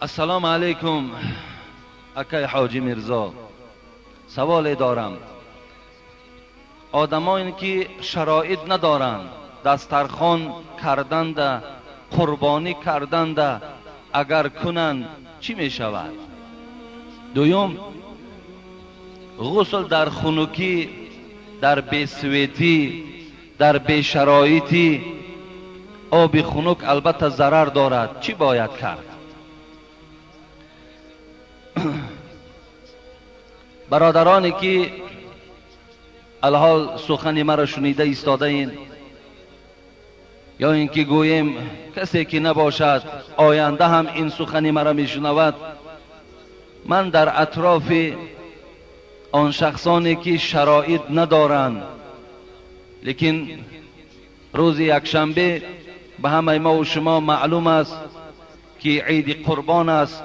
Ассалому алайкум, акай Ҳоҷи Мирзо. Саволе дорам. Одамоне ки шароит надоранд, дастархон карданда, қурбонӣ карданда, агар кунанд чӣ мешавад? Дуюм, ғусл дар хунукӣ, дар бесветӣ, дар бешароитӣ оби хунук албатта зарар дорад. Чӣ бояд кард? Бародароне ки алҳол сухани маро шунида истодаин, ё ин ки гӯем касе ки набошад оянда ҳам ин сухани маро мешунавад, ман дар атрофи он шахсоне ки шароит надоранд, лекин рӯзи якшанбе ба ҳамаи мову шумо маълум аст ки иди қурбон аст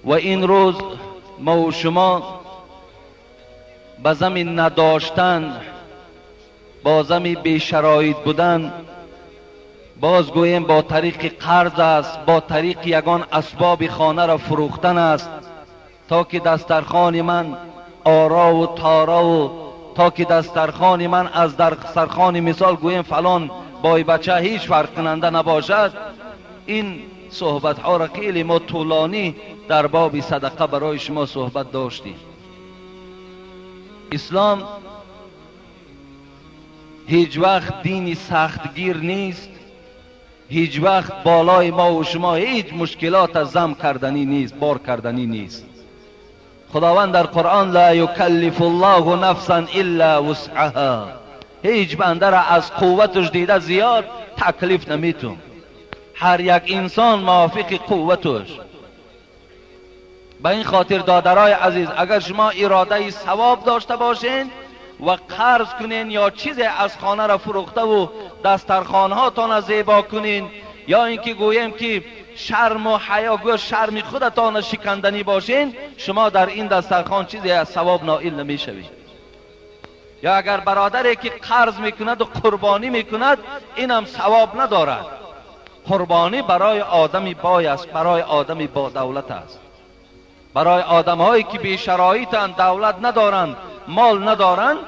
ва ин рӯз мову шумо ба зами надоштан, бо зами бешароит будан, боз гӯем бо тариқи қарз аст, бо тариқи ягон асбоби хонаро фурӯхтан аст, то ки дастархони ман орову торову, то ки дастархони ман аз дастархони мисол гӯем фалон бойбача ҳеҷ фарқкунанда набошад. Ин суҳбатҳоро хеле мо тӯлонӣ дар боби садақа барои шумо суҳбат доштем. Ислом ҳеҷ вақт дини сахтгир нест, ҳеҷ вақт болои мо ва шумо ҳеҷ мушкилот зам карданӣ нест, бор карданӣ нест. Худованд дар Қуръон ла юкаллифу Аллоҳу нафсан илла вусъаҳа, ҳеҷ бандаро аз қувваташ дида зиёд таклиф наметун. Ҳар як инсон мувофиқи қувваташ. Ба ин хотир додарои азиз, агар шумо иродаи савоб дошта бошед ва қарз кунен ё чизе аз хонаро фурӯхтаву дастархонҳотонро зебо кунен, ё ин ки гӯем ки шарму ҳаё, гӯё шарми худатонро шиканданӣ бошен, шумо дар ин дастархон чизе аз савоб ноил намешавед. Ё агар бародаре ки қарз мекунаду қурбонӣ мекунад, инам савоб надорад. Қурбонӣ барои одами бой аст, барои одами бодавлат аст. Барои одамҳое ки бешароитанд, давлат надоранд, мол надоранд,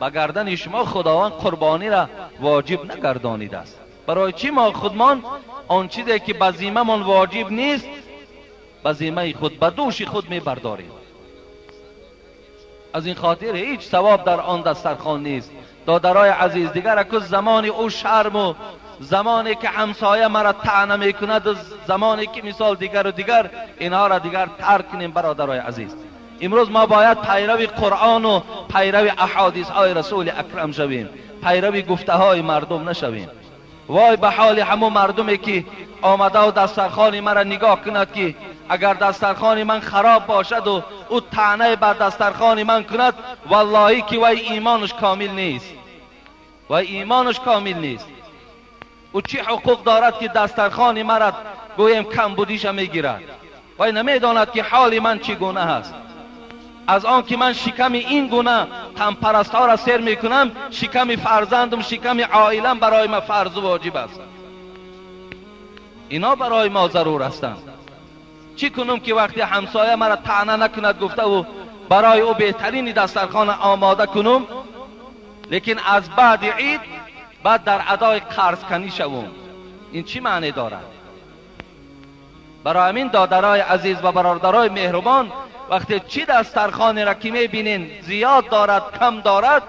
ба гардани шумо Худованд қурбониро воҷиб нагардонидааст. Барои чӣ мо худмон он чизе ки ба зиммамон воҷиб нест, ба зиммаи худ, ба дӯши худ мебардорем? Аз ин хотир ҳеҷ савоб дар он дастархон нест. Додарои азиз, дигар аку замони ӯ шарму замоне ки ҳамсоя маро таъна мекунад, замоне ки мисол дигару дигар, инҳоро дигар тарк кунем. Бародарои азиз, имрӯз мо бояд пайрави Қуръону пайрави аҳодисҳои Расули Акрам шавем, пайрави гуфтаҳои мардум нашавем. Вой ба ҳоли ҳамун мардуме ки омадаву дастархони маро нигоҳ кунад, ки агар дастархони ман хароб бошаду ӯ таънае бар дастархони ман кунад, валлоҳӣ ки вай имонаш комил нест, вай имонаш комил нест. Ӯ чӣ ҳуқуқ дорад ки дастархони маро гӯем камбудиша мегирад? Вай намедонад ки ҳоли ман чӣ гуна аст. Аз он ки ман шиками ин гуна танпарастҳоро сер мекунам, шиками фарзандам, шиками оилам барои ман фарзу воҷиб аст. Ино барои мо зарур ҳастанд. Чӣ кунам ки вақте ҳамсоя маро таъна накунад гуфтаву барои ӯ беҳтарини дастархона омода кунам, лекин аз баъди ид баъд дар адои қарзканӣ шавум? Ин чӣ маъне дорад? Барои ҳамин додарои азиз ва бародарои меҳрубон, вақте чӣ дастархонеро ки мебинен зиёд дорад, кам дорад,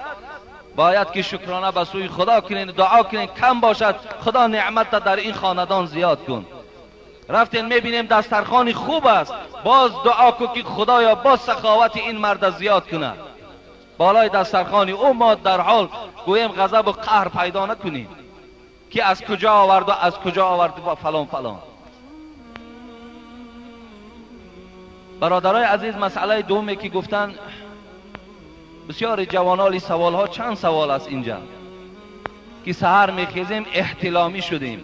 бояд ки шукрона ба сӯи Худо кунен, дуо кунен кам бошад, Худо неъматро дар ин хонадон зиёд кун. Рафтен мебинем дастархони хуб аст, боз дуо кун ки Худоё боз саховати ин марда зиёд кунад. Болои дастархони ӯ мо дар ҳол гӯем ғазабу қаҳр пайдо накунем ки аз куҷо оварду, аз куҷо оварду ва фалон фалон. Бародарои азиз, масъалаи дуввуме ки гуфтанд бисёри ҷавоноли саволҳо, чанд савол аст инҷа ки саҳар мехезем эҳтиломӣ шудем,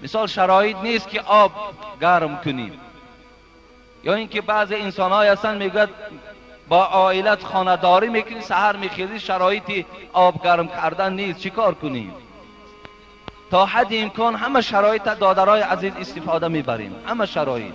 мисол шароит нест ки об гарм кунем, ё ин ки баъзе инсонҳое ҳастанд мегӯяд бо оилат хонадорӣ мекунӣ, саҳар мехезӣ, шароити об гарм кардан нест, чӣ кор кунем? تا حد امکان همه شرایط دادرای عزیز استفاده میبریم. همه شرایط،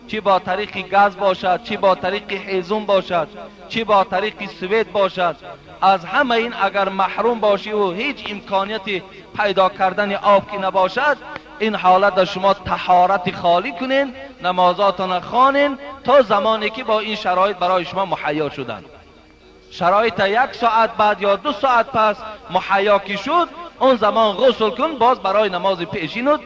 چی با طریق گاز باشد، چی با طریق هیزم باشد، چی با طریق سویت باشد، از همه این اگر محروم باشی و هیچ امکانیتی پیدا کردن آب که نباشد، این حالت شما طهارت خالی کنین، نمازاتان خوانین تا زمانی که با این شرایط برای شما مهیا شدند. شرایط 1 ساعت بعد یا 2 ساعت پس مهیا که شد، اون زمان غسل کن، باز برای نماز پیشینت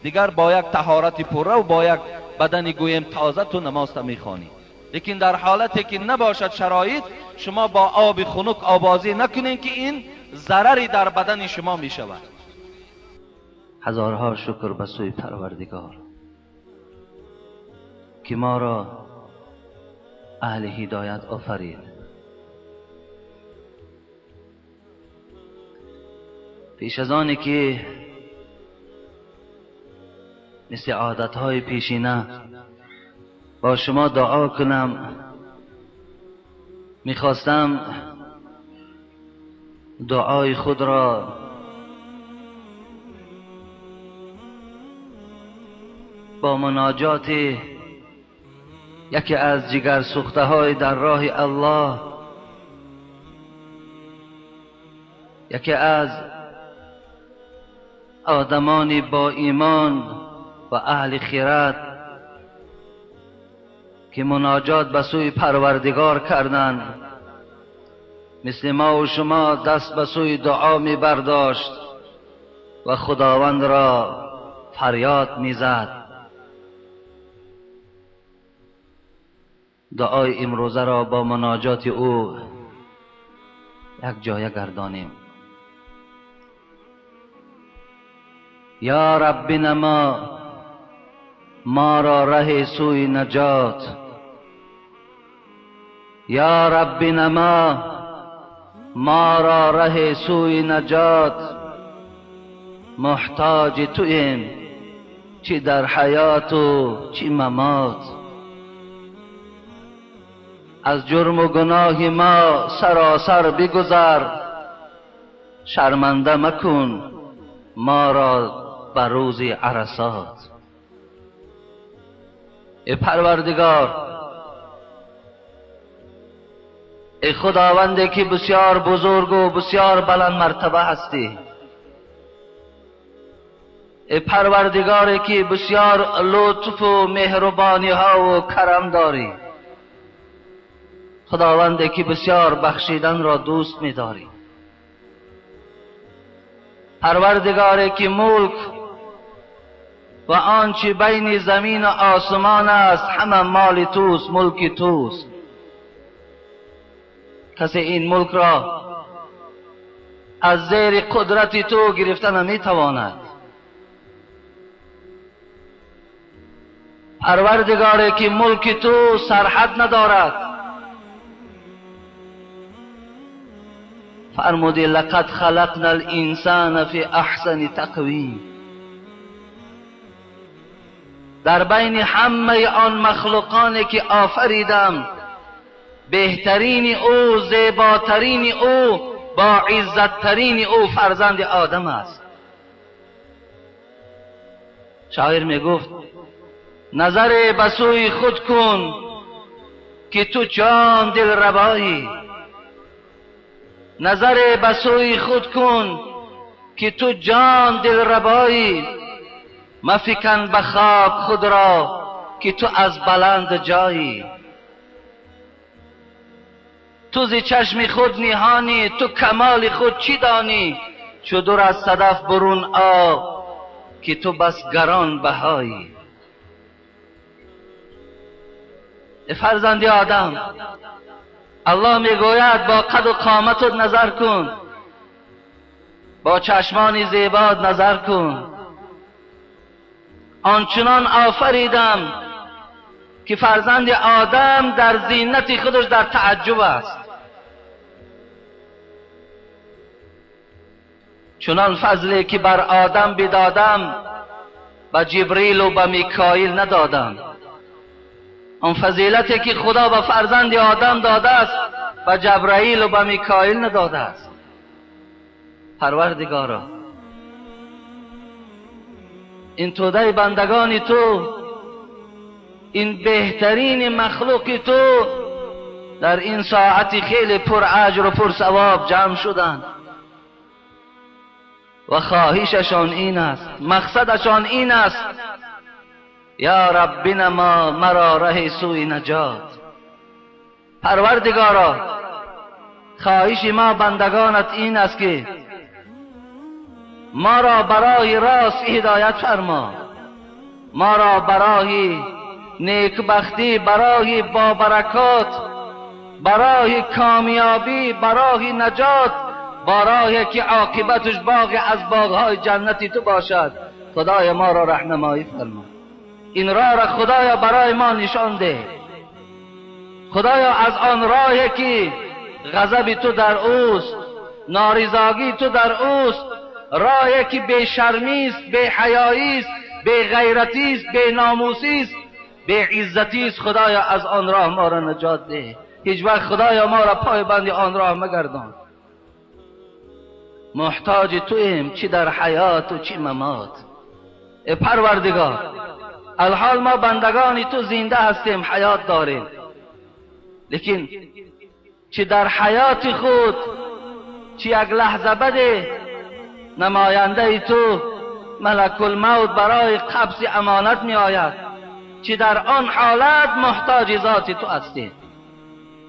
دیگر با یک طهارت پوره و با یک بدن گویم تازه تو نماز تا میخوانی. لیکن در حالتی که نباشد شرایط، شما با آب خنک آبازی نکنین که این ضرری در بدن شما میشود. هزارها شکر به سوی پروردگار که ما را اهل هدایت آفرید. پیش از آنی که مثل عادتهای پیشینه با شما دعا کنم، میخواستم دعای خود را با مناجات یکی از جگر سوخته های در راه الله، یکی از آدمان با ایمان و اهل خیرت که مناجات به سوی پروردگار کردند، مثل ما و شما دست به سوی دعا می برداشت و خداوند را فریاد می زد. دعای امروزه را با مناجات او یک جایه گردانیم. یا رب نما ما را ره سوی نجات، یا رب نما ما را ره سوی نجات، محتاج تویم چی در حیات و چی ممات. از جرم و گناه ما سراسر بگذر، شرمنده مکن ما را بر روز عرصات. ای پروردگار، ای خداوندی که بسیار بزرگ و بسیار بلند مرتبه هستی، ای پروردگاری که بسیار لطف و مهربانی ها و کرم داری، خداوندی که بسیار بخشیدن را دوست می داری، پروردگاری که ملک و آنچه بین زمین و آسمان است همه مال توست، ملک توست. کسی این ملک را از زیر قدرت تو گرفته نمیتواند. پروردگاری که ملک تو سرحد ندارد، فرمودی لقد خلقنا الانسان فی احسن تقویم. در بین همه آن مخلوقانی که آفریدم، بهترین او، زیباترین او، با عزتترین او فرزند آدم است. شاعر می گفت نظر به سوی خود کن که تو جان دل ربایی، نظر به سوی خود کن که تو جان دل ربایی، مفکن به خاک خود را که تو از بلند جایی. تو ز چشم خود نهانی، تو کمال خود چی دانی، چو در از صدف برون آ که تو بس گران بهایی. فرزند آدم، الله میگوید با قد و قامتت نظر کن، با چشمان زیبات نظر کن. آنچنان آفریدم که فرزند آدم در زینت خودش در تعجب است. چنان فضلی که بر آدم بدادم به جبریل و به میکائیل ندادم. آن فضیلتی که خدا به فرزند آدم داده است به جبرائیل و به میکائیل نداده است. پروردگارا، این توده بندگان تو، این بهترین مخلوق تو در این ساعت خیلی پر اجر و پر ثواب جمع شدند و خواهششان این است، مقصدشان این است: یا رب بنما مرا ره سوی نجات. پروردگارا، خواهش ما بندگانت این است که ما را برای راست هدایت فرما، ما را برای نیکبختی، برای بابرکات، برای کامیابی، برای نجات، برای که عاقبتش باغ از باغهای جنتی تو باشد، خدای ما را راهنمایی فرما. این راه را خدایا برای ما نشان ده. خدایا از آن راهی که غضب تو در اوست، نارضایی تو در اوست، راهی که بی شرمی است، بی حیایی است، بی غیرتی است، بی ناموسی است، بی عزتی است، خدایا از آن راه ما را نجات ده. هیچ وقت خدایا ما را پای بند آن راه مگردان. محتاج تویم، چی در حیات و چی ممات. ای پروردگار، الحال ما بندگان تو زنده هستیم، حیات داریم، لیکن چی در حیات خود، چی یک لحظه بده نماینده تو ملک الموت برای قبض امانت می آید، چی در آن حالت محتاج ذات تو هستیم.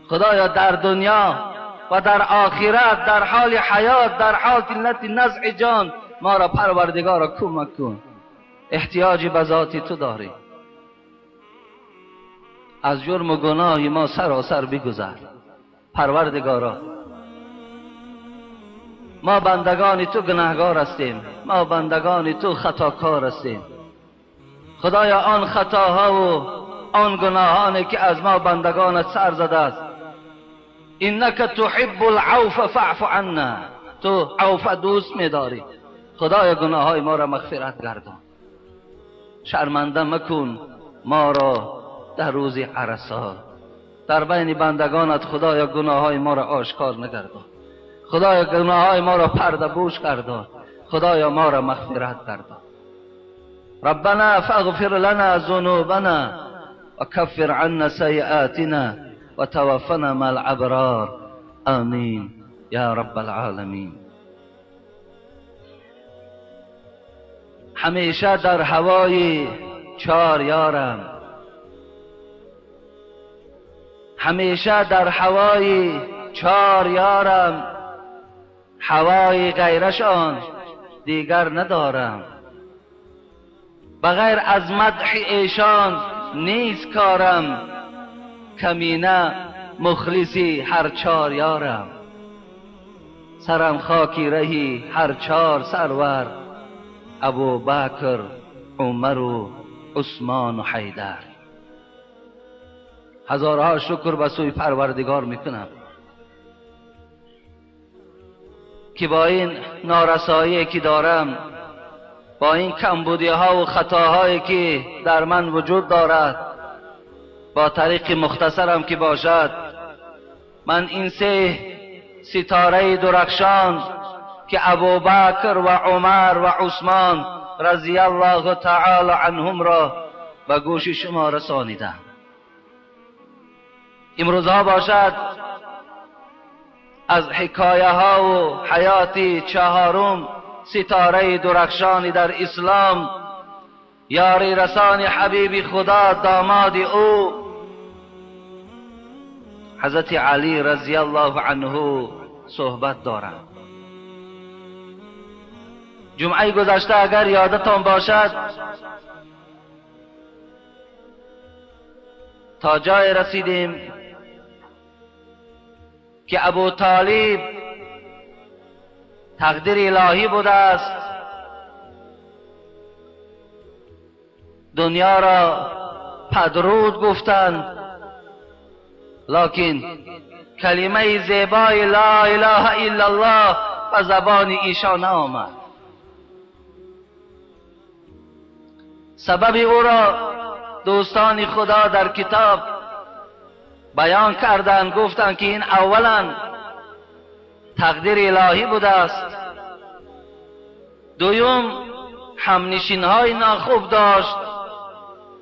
خدایا در دنیا و در آخرت، در حال حیات، در حال نزع جان، ما را پروردگار را کمک کن. احتیاج به ذات تو داریم. از جرم و گناه ما سراسر بگذر پروردگارا. ما بندگان تو گناهگار هستیم، ما بندگان تو خطاکار هستیم. خدایا آن خطاها و آن گناهانی که از ما بندگانت سر زده است، انک تحب العفو فاعف عنا، تو عفو دوست می‌داری، خدایا گناههای ما را مغفرت گردان. شرمنده مکن ما را در روز عرصات، در بین بندگانت خدایا گناههای ما را آشکار نگردان. خدایا گناههای ما را پرده پوش گردان. خدایا ما را مغفرت گردان. ربنا فاغفر لنا ذنوبنا وكفر عنا سيئاتنا وتوفنا مع الابرار، آمین یا رب العالمین. همیشه در هوای چار یارم، همیشه در هوای چار یارم، هوای غیرشان دیگر ندارم. بغیر از مدح ایشان نیست کارم، کمینه مخلصی هر چار یارم. سرم خاکی رهی هر چار سرور، ابو بکر، عمر و عثمان و حیدر. هزارها شکر به سوی پروردگار میکنم که با این نارسایی که دارم، با این کمبودی ها و خطاهایی که در من وجود دارد، با طریق مختصرم که باشد، من این سه ستاره درخشان که ابوبکر و عمر و عثمان رضی الله تعالی عنهم را به گوش شما رسانیدم. امروزها باشد از حکایه ها و حیات چهارم ستاره درخشانی در اسلام، یاری رسان حبیب خدا، داماد او حضرت علی رضی الله عنه صحبت دارم. جمعه گذشته اگر یادتان باشد تا جای رسیدیم که ابو طالب تقدیر الهی بوده است، دنیا را پدرود گفتند، لکن کلمه زیبای لا اله الا الله به زبان ایشان آمد. سبب او را دوستان خدا در کتاب بیان کردند، گفتند که این اولا تقدیر الهی بوده است، دوم همنشین‌های ناخوب داشت،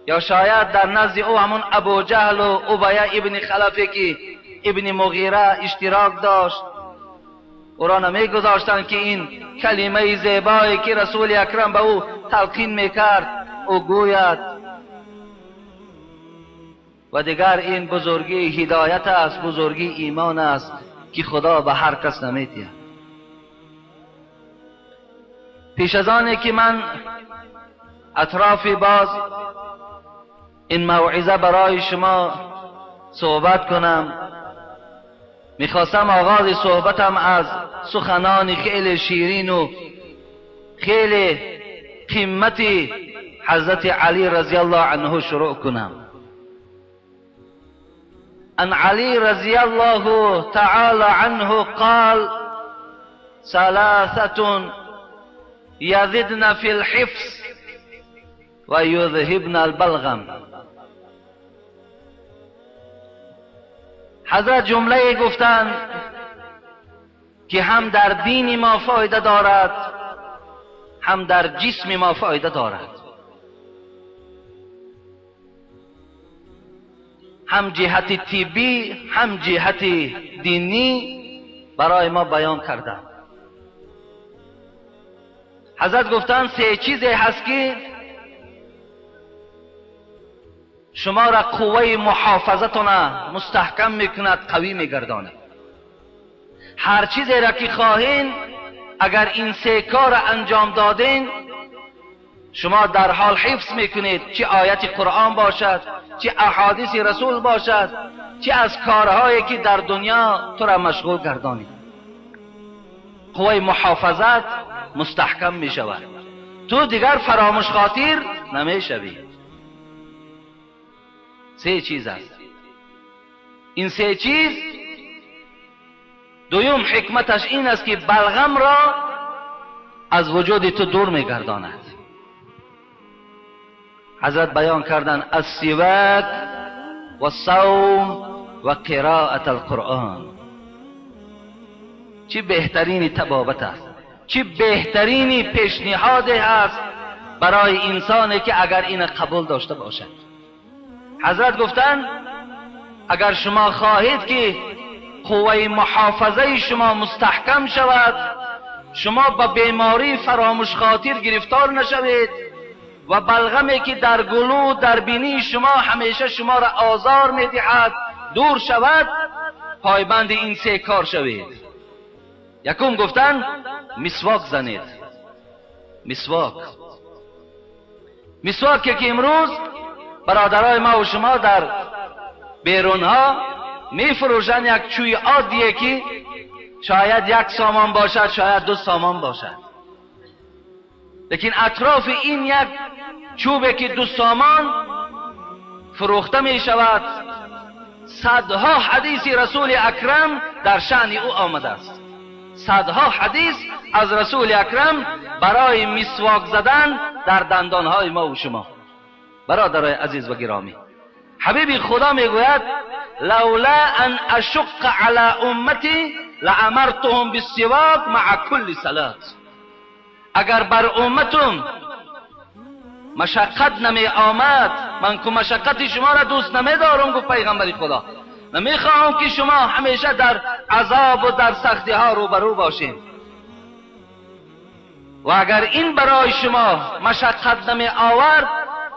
یا شاید در نزد او همون ابو جهل و ابی ابن خلفی که ابن مغیره اشتراک داشت، او را نمیگذاشتند که این کلمه زیبایی که رسول اکرم به او تلقین میکرد او گوید. و دیگر این بزرگی هدایت است، بزرگی ایمان است که خدا به هر کس نمیدهد. پیش از آنی که من اطراف باز این موعظه برای شما صحبت کنم، میخواستم آغاز صحبتم از سخنان خیلی شیرین و خیلی قیمتی حضرت علی رضی الله عنه شروع کنم. ان علی رضی الله تعالی عنه قال: ثلاثة یزدن فی الحفظ و یذهبن البلغم. حضرت جمله گفتند که هم در دین ما فایده دارد، هم در جسم ما فایده دارد، هم جهت طبی هم جهت دینی برای ما بیان کردند. حضرت گفتند سه چیزی هست که شما را قوه محافظتون مستحکم میکند، قوی میگرداند. هر چیزی را که خواهین اگر این سه کار را انجام دادین، شما در حال حفظ میکنید، چه آیت قرآن باشد، چه احادیث رسول باشد، چه از کارهایی که در دنیا تو را مشغول گردانید. قوه محافظت مستحکم میشود، تو دیگر فراموش خاطر نمیشوی. سه چیز است. این سه چیز، دویم حکمتش این است که بلغم را از وجود تو دور میگرداند. حضرت بیان کردن: السواک و صوم و قراءة القرآن. چه بهترین طبابت است، چه بهترین پیشنهاد است برای انسانی که اگر این قبول داشته باشد. حضرت گفتند اگر شما خواهید که قوه محافظه شما مستحکم شود، شما به بیماری فراموش خاطر گرفتار نشوید و بلغمی که در گلو در بینی شما همیشه شما را آزار میدهد دور شود، پایبند این سه کار شوید. یکم گفتن مسواک زنید. مسواک، مسواک که امروز برادرای ما و شما در بیرونها میفروشند، یک چوی عادیه که شاید یک سامان باشد، شاید دو سامان باشد، لیکن اطراف این یک چوبه که دو سامان فروخته می شود، صدها حدیث رسول اکرم در شأن او آمده است. صدها حدیث از رسول اکرم برای مسواک زدن در دندانهای ما و شما. برادرای عزیز و گرامی، حبیب خدا میگوید: لولا ان اشق علی امتی لامرتهم بالسواک مع کل صلاة. اگر بر امتم مشقت نمی آمد، من که مشقت شما را دوست نمی دارم، گفت پیغمبر خدا، نمی خواهم که شما همیشه در عذاب و در سختی ها روبرو باشین، و اگر این برای شما مشقت نمی آورد،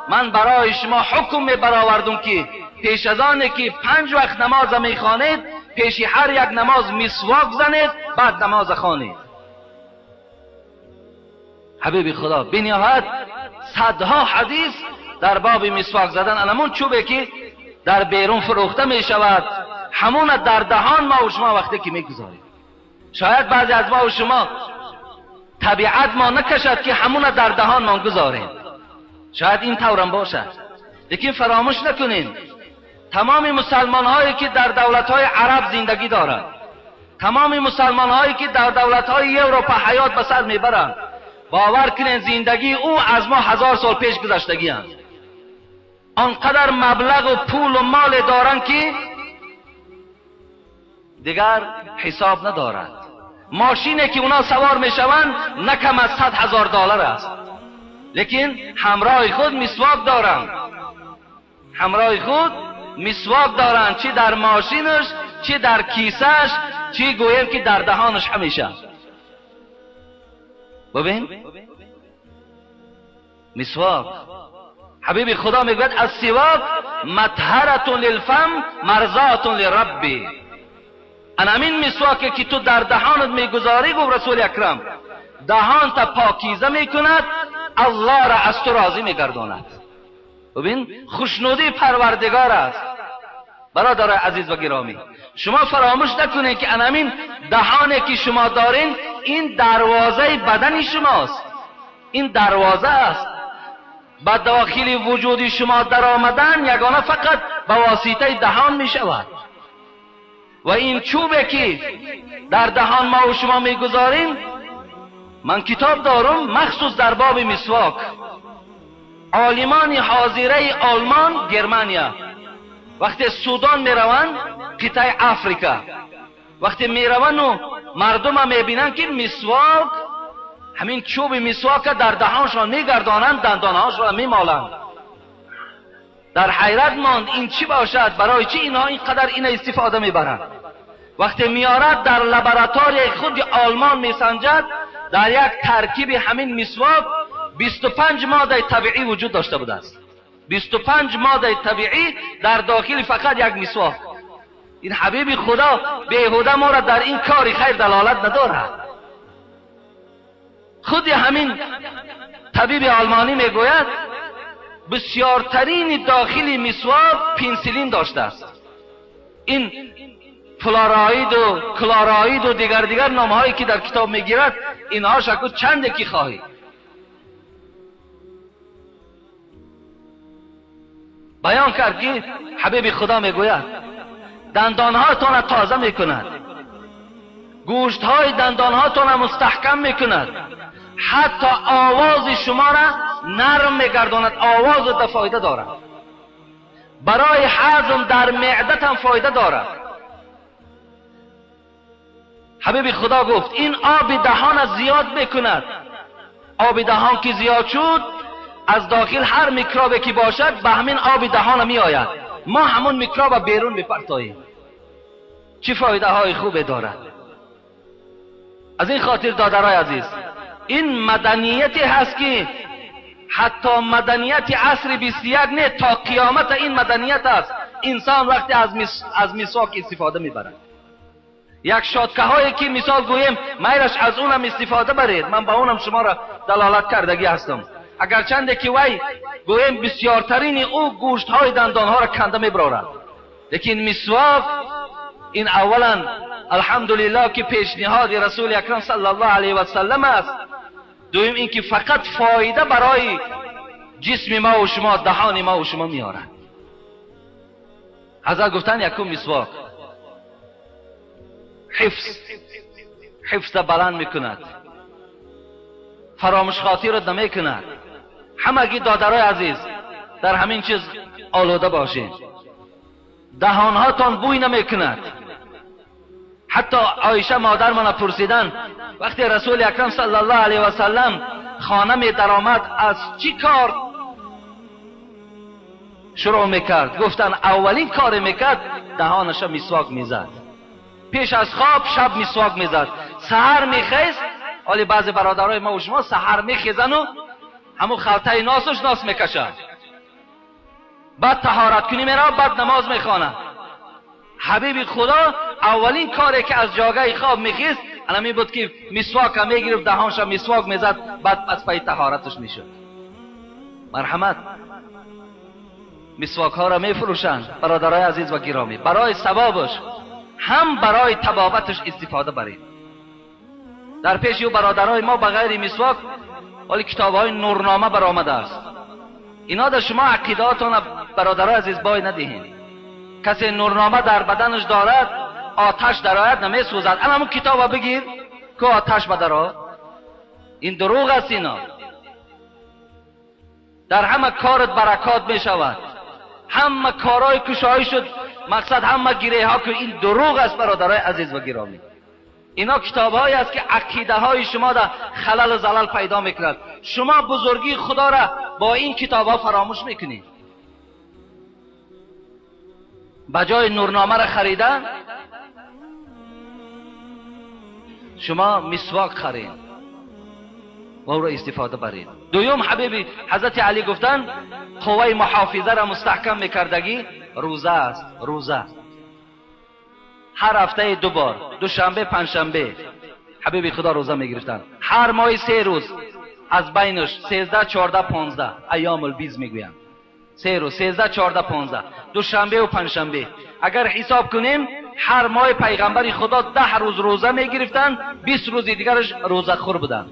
من برای شما حکم می برآوردم که پیش از آن که 5 وقت نماز می خوانید، پیش هر یک نماز مسواک زنید، بعد نماز خوانید. حبیب خدا بنهایت صدها حدیث در باب مسواک زدن، همون چوبه که در بیرون فروخته می شود، همون در دهان ما و شما وقتی که میگذاریم. شاید بعضی از ما و شما طبیعت ما نکشد که همون در دهان ما گذاریم، شاید این طورم باشد، لیکن فراموش نکنین تمام مسلمان هایی که در دولت های عرب زندگی دارند، تمام مسلمان هایی که در دولت های اروپا حیات به سر میبرند، باور کنین زندگی او از ما 1000 سال پیش گذشتگی هست. آنقدر مبلغ و پول و مال دارند که دیگر حساب ندارد. ماشینی که اونا سوار میشوند نه کم از 100,000 دلار است. лекин ҳамроҳи худ мисвок доранд, ҳамроҳи худ мисвок доранд, чӣ дар мошинаш, чӣ дар кисаш, чӣ гӯем ки дар даҳонаш ҳамеша. Бибин, мисвок. Ҳабиби Худо мегӯяд: السواک مطهرة للفم مرضاة للرب. ана ҳамин мисвоке ки ту дар даҳонат мегузорӣ, гуфт Расули Акрам, даҳонта покиза мекунад, Аллоҳро аз ту розӣ мегардонад. Бибин, хушнудии Парвардигор аст. Бародарои азиз ва гиромӣ, шумо фаромӯш накунед ки ана ҳамин даҳоне ки шумо дорин, ин дарвозаи бадани шумост, ин дарвоза аст. Ба дохили вуҷуди шумо даромадан ягона фақат ба воситаи даҳон мешавад. Ва ин чӯбе ки дар даҳон мо ва шумо мегузорем, ман китоб дорам махсус дар боби мисвок. Олимони ҳозираи Олмон, Германия, вақте Судан мераванд, қитъаи Африка, вақте мераванду мардума мебинанд ки мисвок, ҳамин чӯби мисвока дар даҳоншон мегардонанд, дандонҳошонро мемоланд, дар ҳайрат монд, ин чӣ бошад, барои чӣ инҳо ин қадар ина истифода мебаранд. Вақте меорад дар лабораторияи худи Олмон месанҷад, дар як таркиби ҳамин мисвок 25 моддаи табиӣ вуҷуд дошта будааст. 25 моддаи табиӣ дар дохили фақат як мисвок. Ин ҳабиби Худо беҳуда моро дар ин кори хайр далолат надорад. Худи ҳамин табиби олмонӣ мегӯяд, бисёртарини дохили мисвок пенсилин доштааст. Ин флораиду клораиду дигар дигар номҳое ки дар китоб мегирад, инҳо шаку чанде ки хоҳӣ. Баён кард ки ҳабиби Худо мегӯяд, дандонҳоятонро тоза мекунад, гӯштҳои дандонҳоятонро мустаҳкам мекунад, ҳатто овози шуморо нарм мегардонад, овозу да фоида дорад, барои ҳазм дар меъдатам фоида дорад. Ҳабиби Худо гуфт, ин оби даҳона зиёд мекунад. Оби даҳон ки зиёд шуд, аз дохил ҳар микробе ки бошад ба ҳамин оби даҳона меояд, мо ҳамон микроба берун мепартоем. Чӣ фоидаҳои хубе дорад. Аз ин хотир додарои азиз, ин маданияте ҳаст ки ҳатто маданияти асри 21 не, то қиёмат ин маданият аст. Инсон вақте аз мисвок истифода мебарад, як шоткаҳое ки мисол гӯем, майлаш аз унам истифода баред, ман ба унам шуморо далолат кардагӣ ҳастам. Агарчанде ки вай гӯем бисёртарини ӯ гӯштҳои дандонҳоро канда мебарорад, лекин мисвок ин аввалан алҳамдулиллоҳ ки пешниҳоди Расули Акрам саллаллоҳу алайҳи васаллам аст. Дуюм ин ки фақат фоида барои ҷисми мо ва шумо, даҳони мо ва шумо меорад. Ҳазрат гуфтанд, якум мисвок ҳифз, ҳифза баланд мекунад, фаромӯшхотират намекунад. Ҳамагӣ додарои азиз дар ҳамин чиз олуда бошед. Даҳонҳотон бӯй намекунад. Ҳатто Оиша модармона пурсиданд, вақте Расули Акрам саллаллоҳу алайҳи васаллам хона медаромад, аз чӣ кор шурӯъ мекард? Гуфтанд, аввалин коре мекард, даҳонаша мисвок мезад. Пеш аз хоб шаб мисвок мезад, саҳар мехест. Ҳоли баъзе бародарои мо ва шумо саҳар мехезану ҳамун халтаи носуш нос мекашад, баъд таҳораткунӣ меравад, баъд намоз мехонад. Ҳабиби Худо аввалин коре ки аз ҷогаи хоб мехист, ҳамин буд ки мисвока мегирифт, даҳонша мисвок мезад, баъд аз пайи таҳораташ мешуд. Марҳамат, мисвокҳоро мефурӯшанд бародарои азиз ва гиромӣ, барои савобаш ҳам барои табобаташ истифода баред. Дар пеши ӯ бародарои мо ба ғайри мисвок ҳоли китобҳои нурнома баромадааст. Ино дар шумо ақидаотона бародарои азиз бой надиҳед. Касе нурнома дар баданаш дорад, оташ дарояд намесӯзад. Ана ҳамун китоба бигир ки оташ бадаро. Ин дурӯғ аст. Ино дар ҳама корат баракот мешавад, ҳама корҳои кушоӣ шуд, мақсад ҳама гиреҳҳо ки ин дурӯғ аст бародарои азиз ва гиромӣ. Ино китобҳое аст ки ақидаҳои шумо дар халалу залал пайдо мекунад. شما بزرگی خدا را با این کتاب ها فراموش میکنید. بجای نورنامه را خریدن شما مسواک خرید و او را استفاده برید. دوم حبیبی حضرت علی گفتن قوه محافظه را مستحکم میکردگی روزه است. روزه هر هفته 2 بار، دوشنبه پنجشنبه حبیبی خدا روزه میگرفتن. هر ماه 3 روز از بینش 13 14 15 ایام البیض میگویند. 3 روز 13 14 15 دوشنبه و پنجشنبه. اگر حساب کنیم هر ماه پیغمبر خدا 10 روز روزه میگرفتن، 20 روز دیگرش روزه خور بودن.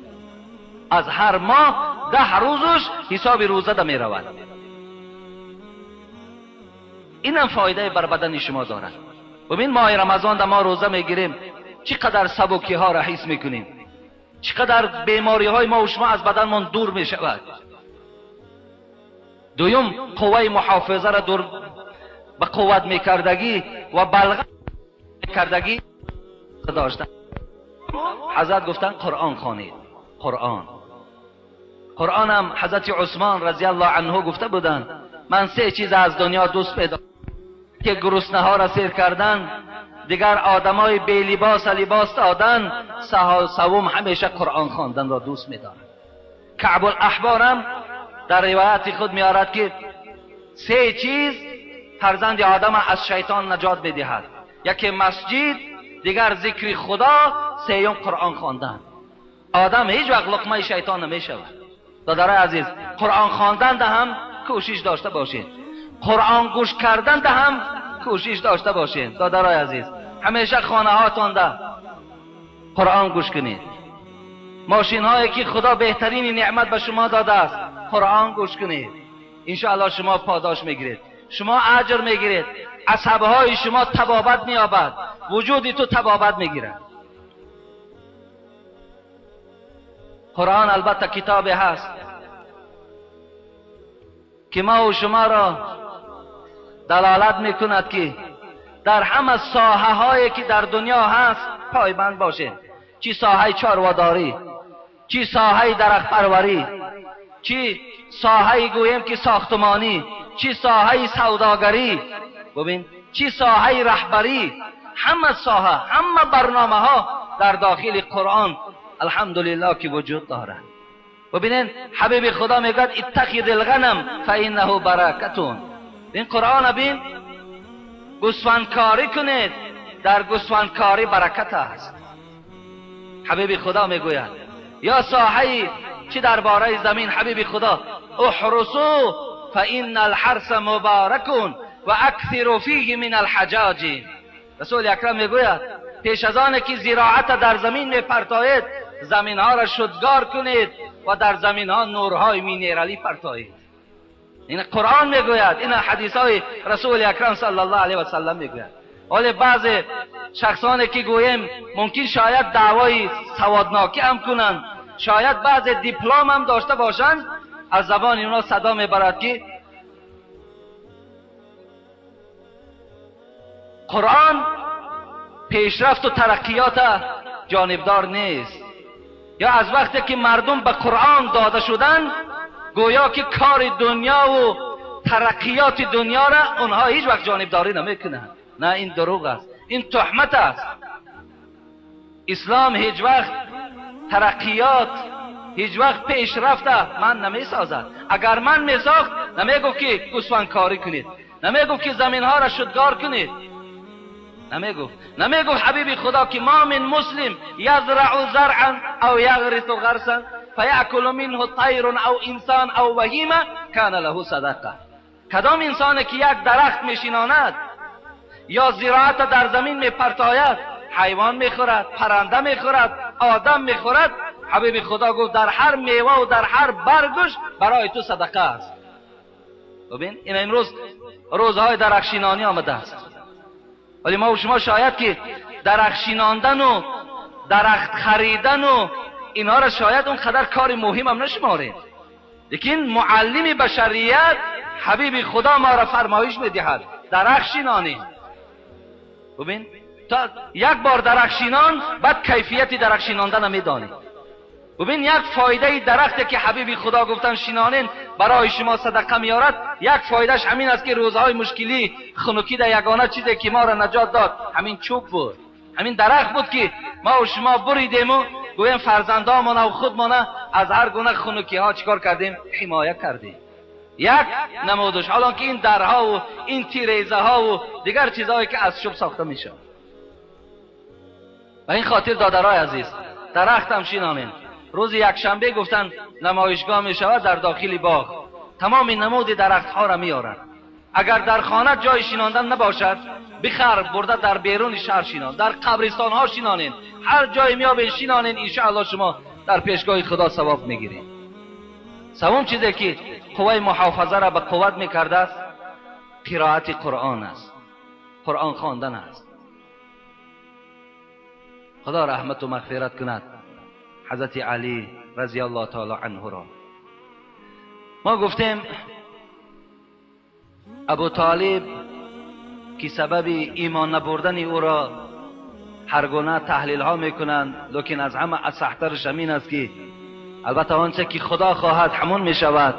از هر ماه 10 روزش حساب روزه ده میرود. اینم فایده بر بدن شما دارد. ببین ماه رمضان ده ما روزه میگیریم، چقدر سبکی ها را حس میکنیم، چقدر بیماری های ما و شما از بدنمان دور میشود. دوم قوه محافظه را دور به قوت میکردگی و بلغ میکردگی داشتن. حضرت گفتن قرآن خوانید. قرآن هم حضرت عثمان رضی الله عنه گفته بودند من 3 چیز از دنیا دوست پیدا که گرسنه ها را سیر کردن، دیگر آدمای بی لباس لباس دادن، سوم همیشه قرآن خواندن را دوست می‌دارد. کعب الاحبار هم در روایت خود میآورد که 3 چیز فرزند آدم از شیطان نجات می‌دهد، یکی مسجد، دیگر ذکر خدا، سوم قرآن خواندن. آدم هیچ وقت لقمه شیطان نمی‌شود. دادرای عزیز، قرآن خواندن ده هم کوشش داشته باشید، قرآن گوش کردن ده هم کوشش داشته باشید. دادرای عزیز، همیشه خانه هاتان ده قرآن گوش کنید. ماشین هایی که خدا بهترین نعمت به شما داده است قرآن گوش کنید، انشاءالله شما پاداش میگیرید، شما اجر میگیرید، عصبهای شما طبابت مییابد، وجود تو طبابت میگیرد. قرآن البته کتاب هست که ما و شما را دلالت میکند که در همه ساحه هایی که در دنیا هست پایبند باشید، چی ساحه چارواداری، چی ساحه درخت پروری، چی ساحه گوییم که ساختمانی، چی ساحه سوداگری، ببین چی ساحه رهبری، همه ساحه، همه برنامه ها در داخل قرآن الحمدلله که وجود دارد. ببینین حبیب خدا میگوید اتخذ الغنم فانه برکتون. این قرآن بین، گوسفندکاری کنید، در گوسفندکاری برکت است. حبیب خدا میگوید یا ساحه چی درباره زمین، حبیب خدا احرسو فان الحرس مبارک و اکثر فیه من الحجاج. رسول اکرم میگوید پیش از آن که زراعت در زمین میپرتایید زمین ها را شدگار کنید و در زمین ها نورهای مینرالی پرتایید. این قرآن میگوید، این حدیث های رسول اکرم صلی الله علیه و سلم میگوید. ولی بعض شخصانی که گوییم ممکن شاید دعوای سوادناکی هم کنند، شاید بعض دیپلم هم داشته باشند، از زبان اونا صدا میبرد که قرآن پیشرفت و ترقیات جانبدار نیست. یا از وقتی که مردم به قرآن داده شدن گویا که کار دنیا و ترقیات دنیا را اونها هیچ وقت جانبداری نمیکنند. نه، این دروغ است، این تهمت است. اسلام هیچ وقت ترقیات، هیچ وقت پیشرفت من نمیسازد. اگر من میساخت نمیگفت که گوسفندکاری کنید، نمیگفت که زمینها را شدگار کنید، نمیگفت حبیب خدا که ما من مسلم یزرع زرعا او یغرس غرسا فیأکل منه طیر او انسان او بهیمه کان له صدقه. کدام انسانی که یک درخت میشیناند یا زراعت در زمین میپرتاید، حیوان میخورد، پرنده میخورد، آدم میخورد، حبیب خدا گفت در هر میوه و در هر برگش برای تو صدقه است. ببین این امروز روزهای درخشینانی آمده است، ولی ما و شما شاید که درخشیناندن و درخت خریدن و اینها را شاید اونقدر کار مهم هم نشماریم، لیکن معلم بشریت حبیب خدا ما را فرمایش میدهد درخشینانی. ببین تا یک بار درخشینان، بعد کیفیت درخشیناندن را میدانی. ببین یک فایده درختی که حبیب خدا گفتن شینانین برای شما صدقه میارد، یک فایدهش همین است که روزهای مشکلی خنکی در یگانه چیزی که ما را نجات داد همین چوب بود، همین درخت بود که ما و شما بریدیم و گویم فرزندانمان و خودمان از هر گونه خنکی ها چیکار کردیم؟ حمایه کردیم. یک نمودش، حالا که این درها و این تیریزه ها و دیگر چیزهایی که از چوب ساخته میشه. و این خاطر دادرای عزیز، درخت هم شینانین. روز یک شنبه گفتن نمایشگاه می شود در داخل باغ، تمام نمود درخت ها را میارن. اگر در خانه جای شیناندن نباشد، بخر برده در بیرون شهر شینان، در قبرستان ها شینانین، هر جای میابین شینانین، ان شاء الله شما در پیشگاه خدا ثواب میگیرین. سوم چیزی که قوه محافظه را به قوت میکرده است، قرائت قرآن است، قرآن خواندن است. خدا رحمت و مغفرت کند حضرت علی رضی الله تعالی عنه را. ما گفتیم ابو طالب که سبب ایمان نبردن او را هر گونه تحلیل ها میکنند، لیکن از همه اصحترش همین است که البته آنچه که خدا خواهد همون میشود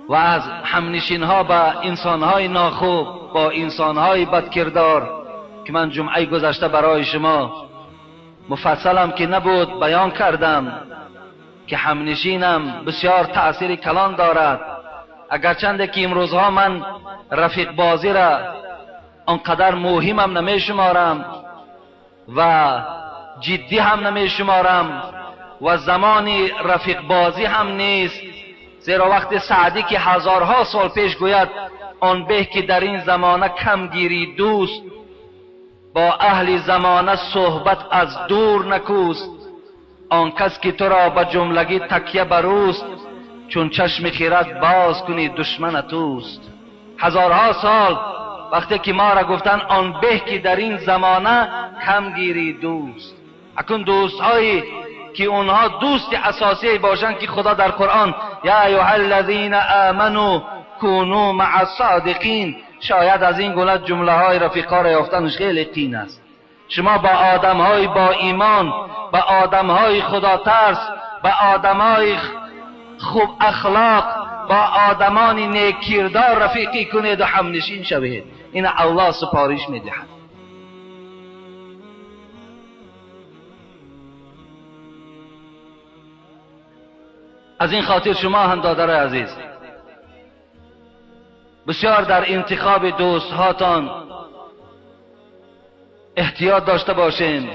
و از همنشین ها با انسان های ناخوب، با انسان های بدکردار که من جمعه گذشته برای شما مفصلم که نبود بیان کردم که همنشینم بسیار تأثیر کلان دارد. اگرچند که امروزها من رفیق بازی را آنقدر مهمم نمی شمارم و جدی هم نمی شمارم و زمانی رفیق بازی هم نیست، زیرا وقت سعدی که هزارها سال پیش گوید آن به که در این زمانه کم گیری دوست، با اهل زمانه صحبت از دور نکوست، آن کس که تو را به جملگی تکیه بروست، چون چشم خیرت باز کنی دشمن توست. هزارها سال وقتی که ما را گفتن آن به که در این زمانه کم گیری دوست. اکنون دوست هایی که اونها دوست اساسی باشند که خدا در قرآن یا ایها الذین آمنوا کونوا مع الصادقین، شاید از این گونه جمله های رفیقا را یافتنش خیلی قین است. شما با آدم های با ایمان، با آدم های خدا ترس، با آدم های خوب اخلاق، با آدمان نیک کردار رفیقی کنید و همنشین شوید. این الله سپارش میدهد. از این خاطر شما هم دادر عزیز بسیار در انتخاب دوست هاتان احتیاط داشته باشین.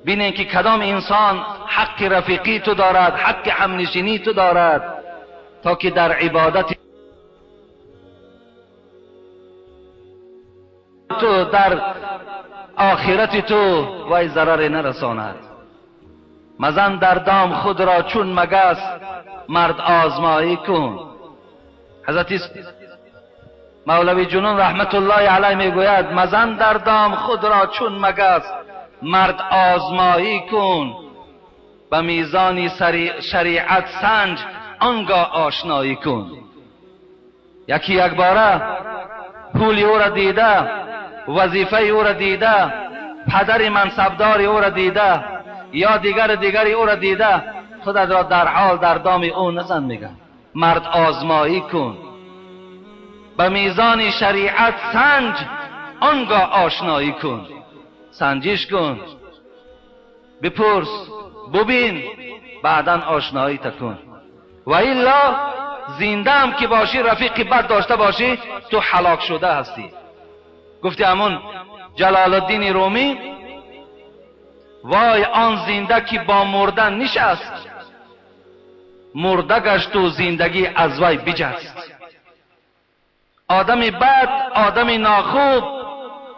بینین که کدام انسان حق رفیقی تو دارد، حق همنشینی تو دارد، تا که در عبادت تو، در آخرت تو وی ضرر نرساند. مزن در دام خود را چون مگس، مرد آزمایی کن. حضرت مولوی جنون رحمت الله علیه میگوید مزن در دام خود را چون مگس، مرد آزمایی کن، به میزان شریعت سنج، آنگاه آشنایی کن. یکی یک باره پول او را دیده، وظیفه او را دیده، پدر منصبدار او را دیده، یا دیگر دیگری او را دیده، خودت را در حال در دام او نزن. میگن مرد آزمایی کن، به میزان شریعت سنج، آنگاه آشنایی کن. سنجش کن، بپرس، ببین، بعدا آشنایی تکن. و الا زنده هم که باشی، رفیقی بد داشته باشی، تو هلاک شده هستی. گفتی همون جلال الدین رومی، وای آن زنده که با مردن نشست، مرده گشت و زندگی از وی بجست. آدم بد، آدم ناخوب،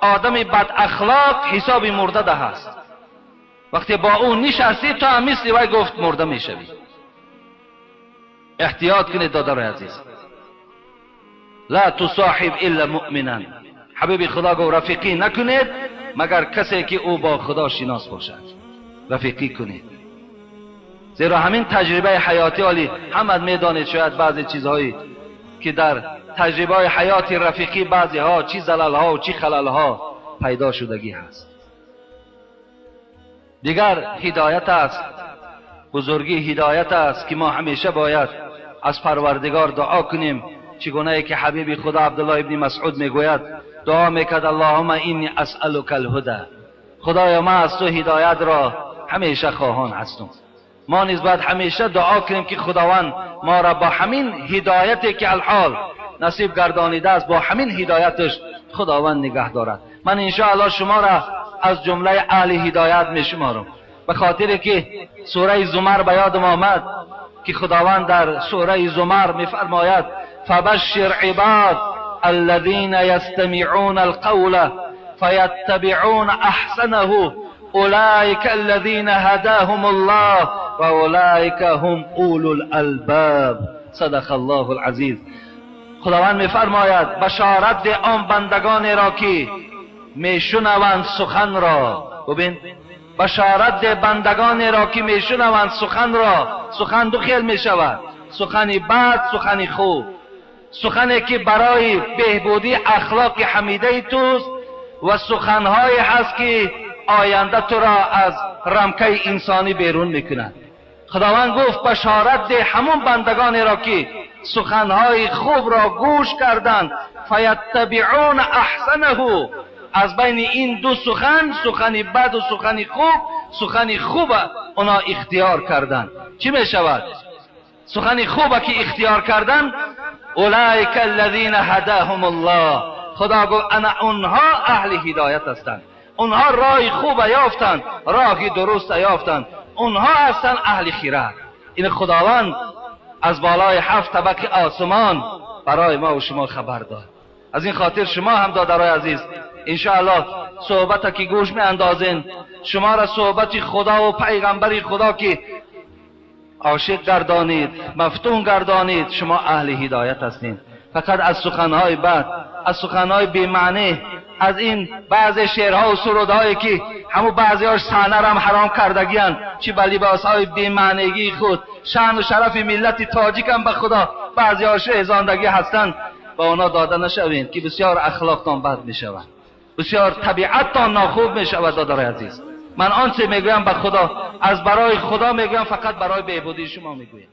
آدم بد اخلاق حساب مرده ده است. وقتی با او نشستی تو هم مثل وی گفت مرده میشوی. احتیاط کنید دادر عزیز. لا تصاحب الا مؤمنا. حبیب خدا گفت رفیقی نکنید مگر کسی که او با خدا شناس باشد رفیقی کنید. زیرا همین تجربه حیاتی عالی همه میدانید، شاید بعضی چیزهایی که در تجربه حیاتی رفیقی بعضی ها چی زلل ها و چی خلل ها پیدا شدگی هست. دیگر هدایت است، بزرگی هدایت است که ما همیشه باید از پروردگار دعا کنیم. چگونه که حبیب خدا عبدالله ابن مسعود میگوید، دعا میکرد اللهم انی اسألک الهدی، خدایا من از تو هدایت را همیشه خواهان هستم. ما نیز باید همیشه دعا کنیم که خداوند ما را با همین هدایتی که الحال نصیب گردانیده است، با همین هدایتش خداوند نگه دارد. من انشاءالله شما را از جمله اهل هدایت میشمارم، به خاطر که سوره زمر به یادم آمد که خداوند در سوره زمر میفرماید فبشر عباد الذين يستمعون القول فيتبعون احسنه اولئك الذين هداهم الله و اولئك هم اولو الالباب. صدق الله العزیز. خداوند میفرماید بشارت ده آن بندگان را که میشنوند سخن را. ببین، بشارت ده بندگان را که میشنوند سخن را. سخن دو خیل میشود، سخن بد، سخن خوب. سخنی که برای بهبودی اخلاق حمیده توست و سخنهایی هست که آینده تو را از رمکه انسانی بیرون میکند. خداوند گفت بشارت ده همون بندگانی را که سخنهای خوب را گوش کردند، فیتبعون احسنه. از بین این دو سخن، سخن بد و سخن خوب، سخن خوب اونا اختیار کردند. چی میشود؟ سخن خوب که اختیار کردن، اولئک الذین هداهم الله. خدا گفت انا اونها اهل هدایت هستند، اونها راه خوب یافتند، راه درست یافتند، اونها هستند اهل خیرت. این خداوند از بالای 7 طبق آسمان برای ما و شما خبر داد. از این خاطر شما هم دادرای عزیز انشاءالله صحبت که گوش می اندازین، شما را صحبت خدا و پیغمبر خدا که عاشق گردانید، مفتون گردانید، شما اهل هدایت هستین. فقط از سخنهای بد، از سخنهای بی‌معنی، از این بعض شعرها و سرودهایی که همو بعضیاش صحنه را هم حرام کردگی‌اند، چی به لباسهای بی‌معنیگی خود شأن و شرف ملت تاجیک هم به خدا بعضیاش ریزاندگی هستند، با اونا داده نشوین که بسیار اخلاقتان بد میشود، بسیار طبیعتتان ناخوب میشود. دادرای عزیز، من آنچه میگویم به خدا از برای خدا میگویم، فقط برای بهبودی شما میگویم.